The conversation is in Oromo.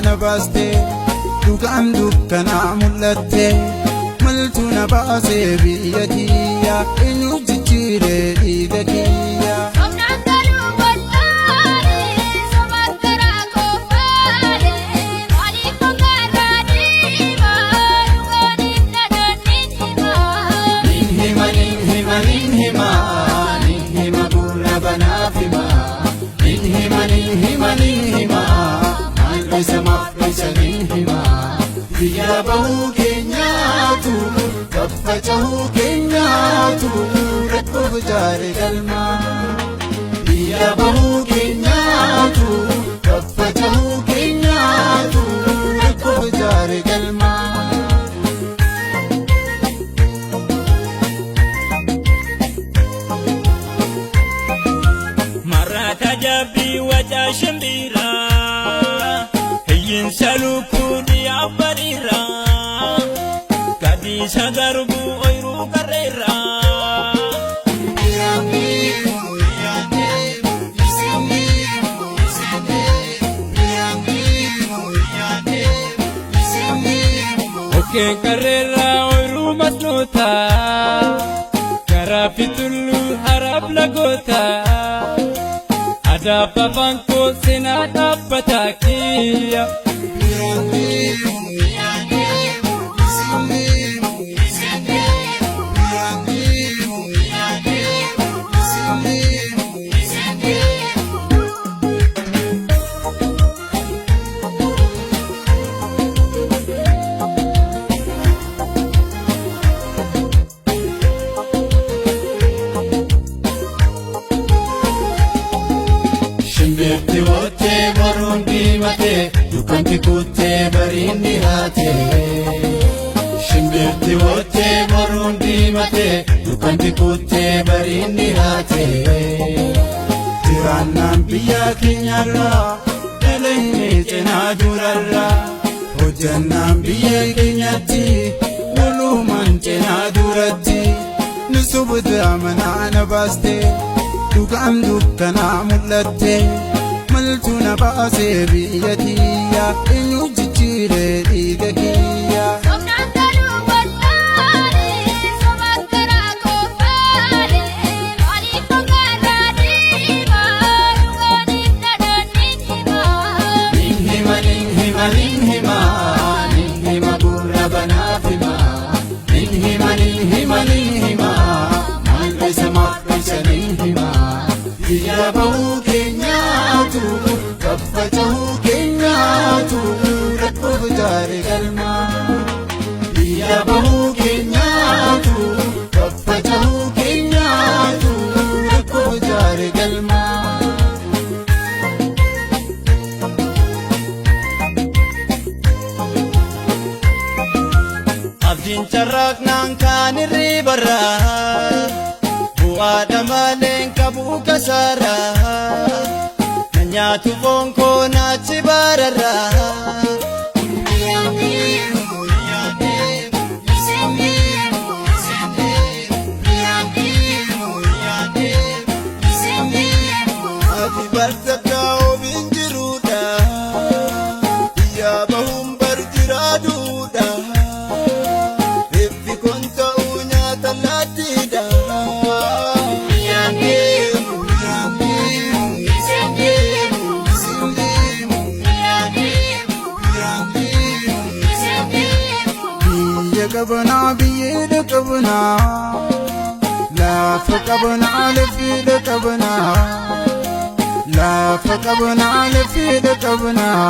na baaste, dhugaan dukkanaa mul'atte. Maltu na baasee biyya kiyya, eenyu jijjiiree dhiiga kiyya? Sobnaan galuu wallaalee, sobaan garaa koofaale, maaliif hongaarraa deemaa, dhugaaniif dhadhaan himaa. Nin hima, nin hima, nin hima, nin hima, gurra banaaf hima. Nin hima, nin hima, nin hima, maal dhoysa, maaf dhoysa, nin hima. Biyya bahuu keenyaatu, faffaca'uu keenyaatu rakkoof jaare galma. Biyya bahuu keenyaatu, faffaca'uu keenyaatu rakkoof jaare galma. Marata jabbii waca shimbiraa, hiyyiinsa lukkuu dhiyaa bariiraa, gadiisa garbuu ooyiruu qarreerraa. Okkeen qarreerraa ooyiruu masnoota, garaa fi tulluu haraaf lagoota. Adaaf afaan koo seenaa dhaabbataa kiyya. Shimbirti wottee boruun diimatee, dukkanti kuttee bariin dhihaate. Shimbirti wottee boruun diimatee, dukkanti kuttee bariin dhihaate. Jiraannaan biyya keenyarraa, dhalannee cinaa durarraa, hojjannaan biyya keenyatti, lolumaan cinaa duratti. Nu sobota manaa na baaste, dhugaan dukkanaa mul'atte. Maltu na baasee biyya kiyya, eenyu jijjiiree dhiiga kiyya? Sobnaan galuu wallaalee, sobaan garaa koofaale, maaliif hongaarraa deemaa, dhugaaniif dhadhaan himaa. Nin hima, nin hima, nin hima, nin hima, gurra banaaf hima. Nin hima, nin hima, nin hima, maal dhoysa, maaf dhoysa, nin hima. Biyya bahuu keenyaatu, faffaca'uu keenyaatu rakkoof jaare galma. Biyya bahuu keenyaatu, faffaca'uu keenyaatu rakkoof jaare galma. Abdiin carraaqnaan kaan irribarraa, bu'aadha maleen qabu kasaaraa, na nyaatu foon koo naachi baararraa. Ati bartakka ofiin jiruudha, biyya bahuun bar jiraaduudha. Reeffi kun ta'uu nyaata laattiidha. Biyya qabnaa, biyyeedha qabnaa, lafa qabnaa, lafiidha qabnaa, lafa qabnaa, lafiidha qabnaa.